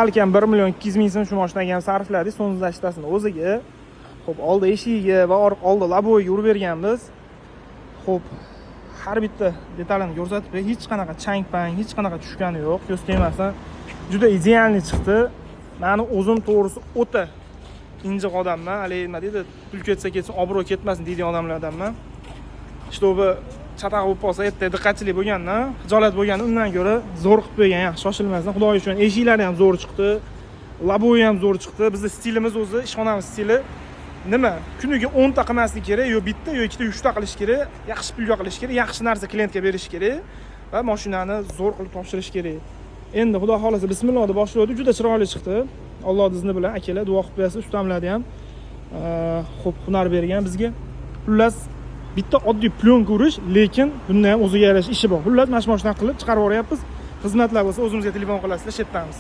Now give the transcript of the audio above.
Salkam 1 million 200 ming so'm shu mashinaga ham sarfladik, солнцезащита sini o'ziga. Xo'p, oldi eshigiga va oldi лобовой ga urib berganmiz. Xo'p, har bitta detalini ko'rsatib, hech qanaqa chang-pang, hech qanaqa tushgani yo'q, ko'z tegmasin. Juda идеальный chiqdi. Mani o'zim, to'g'risi, o'ta injiq odamman. Haligi nima deydi, pul ketsa ketsin, obro' ketmasin deydigan odamlardanman. Чтобы chataq bo'lib qolsa, ertaga diqqatchilik bo'lgandan, xijolat bo'lganda, undan ko'ra zo'r qilib qo'ygan yaxshi, shoshilmasdan. Xudoga shukur, eshiklari ham zo'r chiqdi, лобовой ham zo'r chiqdi. Bizni stilimiz o'zi, ishxonamiz stili nima, kuniga 10 ta qilmaslik kerak, yo bitta, yo ikkita, uchta qilish kerak, yaxshi pulga qilish kerak, yaxshi narsa klientga berish kerak va mashinani zo'r qilib topshirish kerak. Endi Xudo xohlasa, bismillah deb boshladi, juda chiroyli chiqdi. Alloh izni bilan, akalar, duo qilib qo'yasiz. Ustamlarni ham xo'p hunar bergan bizga. Xullas, bitta oddiy plyonka urish, lekin bunda ham o'ziga yarasha ishi bor. Xullas, mana shu mashina qilib chiqarib yuboryapmiz. Xizmatlar bo'lsa, o'zimizga telefon qilasizlar, shu yerdamiz.